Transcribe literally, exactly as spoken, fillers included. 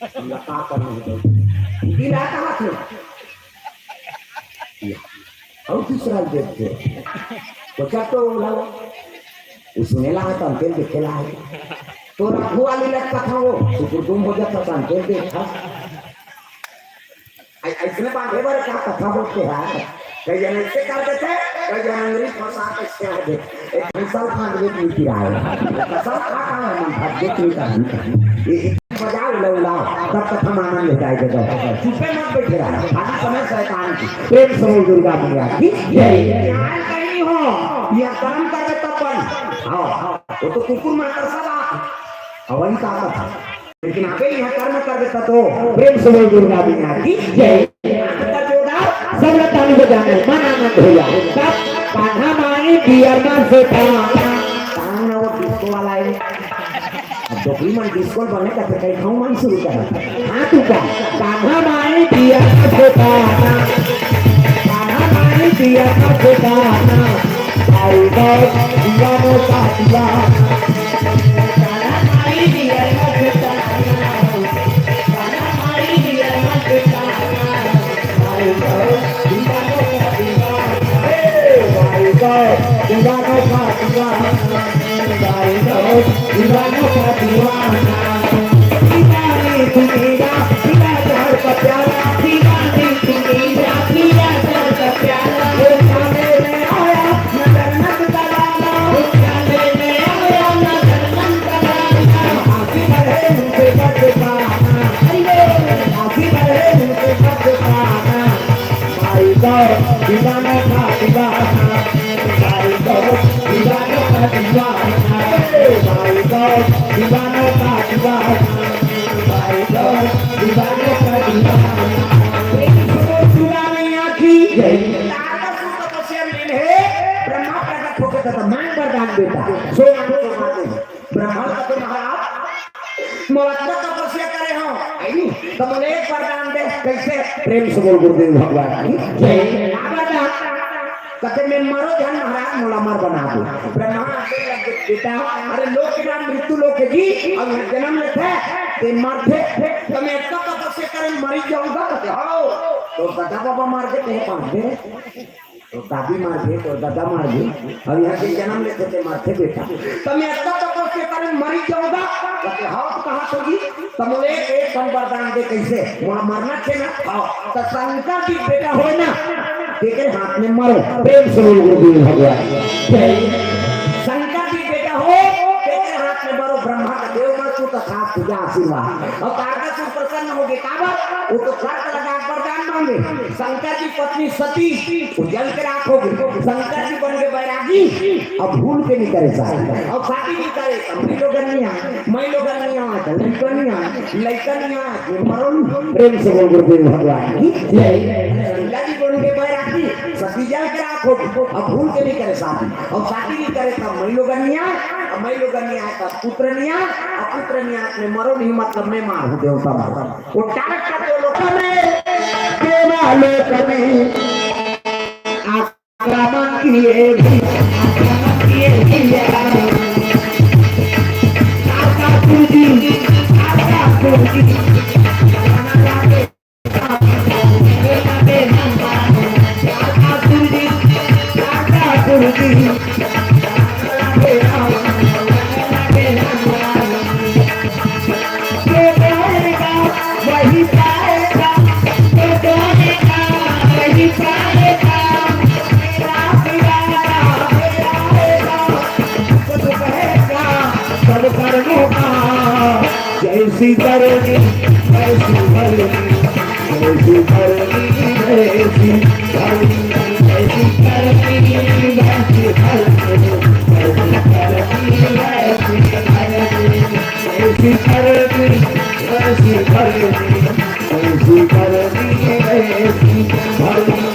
का करना है? बिना कहा थे। अउ दूसरा ल देखथे। बचा तो ओला, वो सुनेला हे त अंते ल देखेला हे। तोर आघू वाली ल कथा हो, सुकुरदुम हो जाता त अंते ल देखा। अइ-, अइसने बांधे बर का कथा होथे यार? कई झन अइसे कर देथे, कई झन अंगरी फंसा के अइसे आ देथे। एक भैंसा ल फांद ले के गिराए। कसम खा खा मन भाग देथे, ये बजाओ, लउलाओ, तब तक हम आनंद ले जाए देगा। चुप्पे मत बैठे रहा, खाली समय शैतान की। प्रेम से बोल दुर्गा मैया की जय। ज्ञान कहीं हो, ये कर्म करे तब बन। आओ, वो तो कुकुर मारता सब आप। हवाई ताकत है। लेकिन अबे यहाँ कर्म कर देता तो प्रेम से बोल दुर्गा मैया की जय। हाथ का जोड़ा, सब ताली बजाना है, मन आनंद हो जाए। तब कान्हा माई बियर में से था। तान वो डिस्को वाला है। अब डोकरी मन डिस्को बने का तो कहीं खाऊं मन शुरू करा। हाँ तू का। कान्हा माई बियर में से था। कान्हा माई बियर में से था। भाई बाप, दीवानों का दीवाना। कान्हा माई बियर में से था। तारकासुर तपस्या में हे, ब्रह्मा प्रकट होके कहता, "मांग वरदान बेटा।" सो मांगो तो मांगो। ब्रह्मा का तो महाराज, मोला तो तपस्या करे हो, आई नहीं, तो मोला एक वरदान दे। कैसे? प्रेम से बोल गुरुदेव भगवान की जय। का वरदान? कहते, "मैं मरो झन महाराज, मोला अमर बना दो।" ब्रह्मा आके लग गए, "बेटा, अरे लोक के नाम मृत्यु लोक है जी, अब यहाँ जन्म लेते, ते मरते, तो मैं इतना तपस्या करे मरी जाऊंगा।" कहते, "हाओ, तो दादा बाबा मार के ते पाँच दे।" तो दादी मार दे, तो दादा मार दे, अब यहाँ के जन्म लेते ते मारते बेटा। तो मैं इतना तपस्या करे मरी जाऊंगा। कहते, "हाँ, तो कहाँ से जी?" तो बोले, "एक हम वरदान दे।" "कैसे?" "वहाँ मरना थे ना।" "हाँ।" तो शंकर जी बेटा हो ना, तेरे हाथ में मरो। प्रेम से बोल गुरुदेव भगवान जय। शंकर जी बेटा हो, तेरे हाथ में मरो। ब्रह्मा का देव मर तू तो साथ तुझा आशीर्वाद। और तारकासुर प्रसन्न हो गए, काबर? वो तो शर्त लगा के वरदान मांगे। शंकर जी पत्नी सती, वो जल के राख हो गई। शंकर जी बन के बैरागी, अब भूल के नहीं करे शादी। अब शादी नहीं करे, अब भी लोग नहीं आए, मैं लोग नहीं आए, तो लड़का नहीं आए, लड़का नहीं आए, ये मरो नहीं। प्रेम से बोल गुरुदेव भगवान की जय। शंकर जी बन के बैरागी, सती जल के राख हो गई, अब भूल के नहीं करे शादी। अब शादी नहीं करे, तब मैं लोग नहीं आए, अब मैं लोग नहीं आए, तब पुत्र नहीं आए, अब पुत्र नहीं आए, मैं मरो नहीं, मतलब मैं मार हूँ, देवता मार। वो टारक का दो लोक में, देवा लोक में आक्रमण किए भी, आक्रमण किए भी तारकासुर जी, तारकासुर जी। जैसी करनी वैसी भरनी, जैसी करनी वैसी भरनी, जैसी करनी वैसी भरनी, जैसी करनी वैसी भरनी, जैसी करनी वैसी भरनी, जैसी करनी वैसी भरनी।